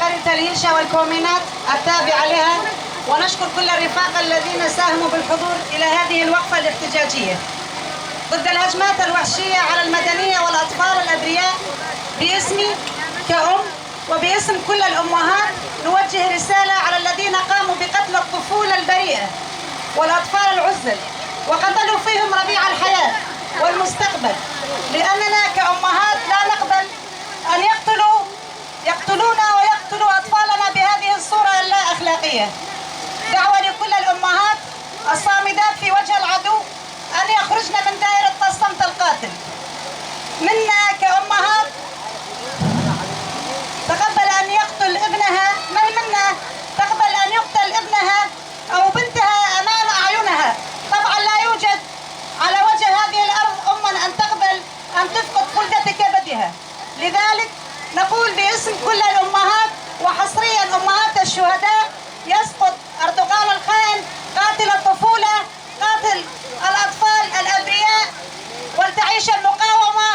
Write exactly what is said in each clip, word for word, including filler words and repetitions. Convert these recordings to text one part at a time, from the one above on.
قرية الهيشة والكومينات التابعة لها، ونشكر كل الرفاق الذين ساهموا بالحضور إلى هذه الوقفة الاحتجاجية ضد الهجمات الوحشية على المدنية والأطفال الأبرياء. باسمي كأم وباسم كل الأمهات نوجه رسالة على الذين قاموا بقتل الطفولة البريئة والأطفال العزل، وقتلوا فيهم ربيع الحياة والمستقبل، لأننا كأمهات لا نقبل أن يقتلوا يقتلونا ويقتلوا أطفالنا بهذه الصورة اللا أخلاقية. دعوة لكل الأمهات الصامدات في وجه العدو أن يخرجن من دائرة الصمت القاتل. منا كأمهات تقبل أن يقتل ابنها، من منا تقبل أن يقتل ابنها أو بنتها أمام أعينها؟ طبعا لا يوجد على وجه هذه الأرض أما أن تقبل أن تفقد خلدة كبدها. لذلك نقول باسم كل الأمهات، وحصريا أمهات الشهداء: يسقط أردوغان الخائن، قاتل الطفولة، قاتل الأطفال الأبرياء، ولتعيش المقاومة،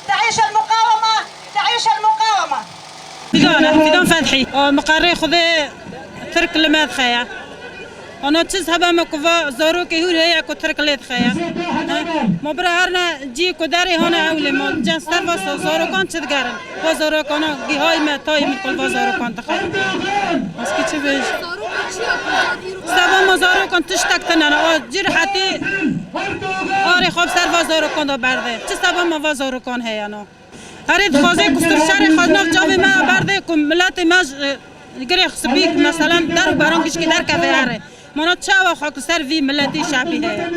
تعيش المقاومة، تعيش المقاومة. Fidan, Fidan Fethî. O miqerrê Xwedê Tirk li me dixe ye. Ana çi sebeb me ku va zarokê hûr heye ku Tirk lê dixe ye? He? Ma bira herne cî ku derê hane ew lê ma cem ser va so-, zarokan çi digerin? Va zarokana gîhay me, tayê min kul va zarokan dixe. Eskî çi bêj? Seba ma zarokan tiştek tine ne. O cî rehetî arê xwe bi ser va zarokan da berde. Çi seba ma va zarokan heye no? Herê dixwaze ku sirşerê xwe nav çavê me berdê ku miletê me ji, e, girê spî, meselen, der û beran gişkî derkeve herê. Mana çawa xwe ku ser vî miletî şebî heye?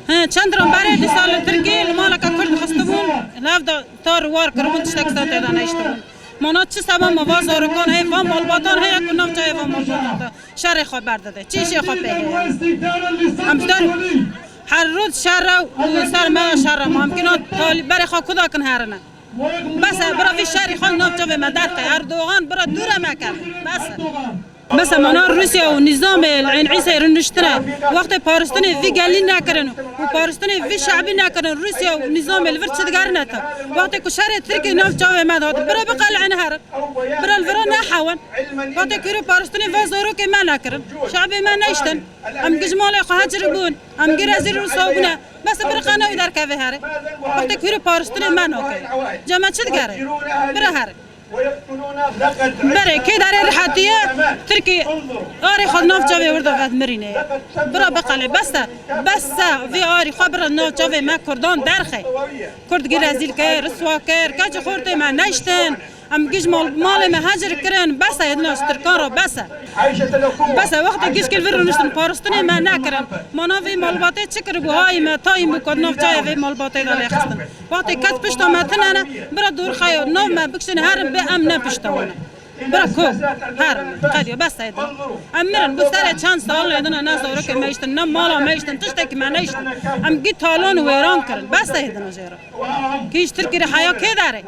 He, çend ran berê dîsa li Tirkiyê li maleke Kurd xistibûn, li hev de tar û war kiribûn, tiştek stan tê de neiştibûn. Mana çi seba me va zarokan heye, va malbatan heye ku nav çavê va malbatan de şerê xwe berdide. Çi işê xwe pê heye? Em ji der her rût şer e û ser me re şer e. Ma em kî no talî berê xwe ku dakin herine. Bes e, bira vî şerî xwe nav çavê me derxe. Erdogan bira dûre me ke. Bes e. Bes e, mana Rûsya û nîzamê li Eyn Îsê rûniştine. Wextê paristinê vî gelî nekirin û paristinê vî şebî nekirin, Rûsya û nîzamê li vir çi digerine te? Wextê ku şerê Tirkî nav çavê me de hat, bira biqelin herin. Bira li vira nehewin. Wextê ku hîro paristinê va zarokê me nekirin. Şebê me neiştin. Em giş malê xwe heciribûn. Em gî rezîl rûsa bûne. Bes e, bira qanawî derkeve herê. Wextê ku hîro paristinê me nake. Cem me çi digere? Bira herê. Berê, kê derê rehetiye, Tirkî arê xwe nav çavê wir de vet mirîne. Bira biqelê, bes e, bes e, vî arî xwe bira nav çavê me Kurdan derxe. Kurd gî rezîl kir, riswa kir, keçê xortê me neştin. Em giş mal, malê me hecir kirin, bes e, êdina ji Tirkan re bes e. Bes e, wextê giş kil vir rûniştin, paristinê me nekirin. Ma nav vê malbatê çi kiribû? Hayî me, tayî me, ku nav çavê vê malbatê de lê xistin. Wextê kes pişta me tine ne, bira dor xeyo, nav me bikişin herin bê em ne pişta wan e. Bira ko, herin, qediyo, bes e êdina. Em mirin, bu serê çend sal êdina ne zarokê me iştin, ne mala me iştin, tiştekî me neştin. Em gî talan û wêran kirin, bes e êdina jê re. Kî ji Tirkî re heya kê derê?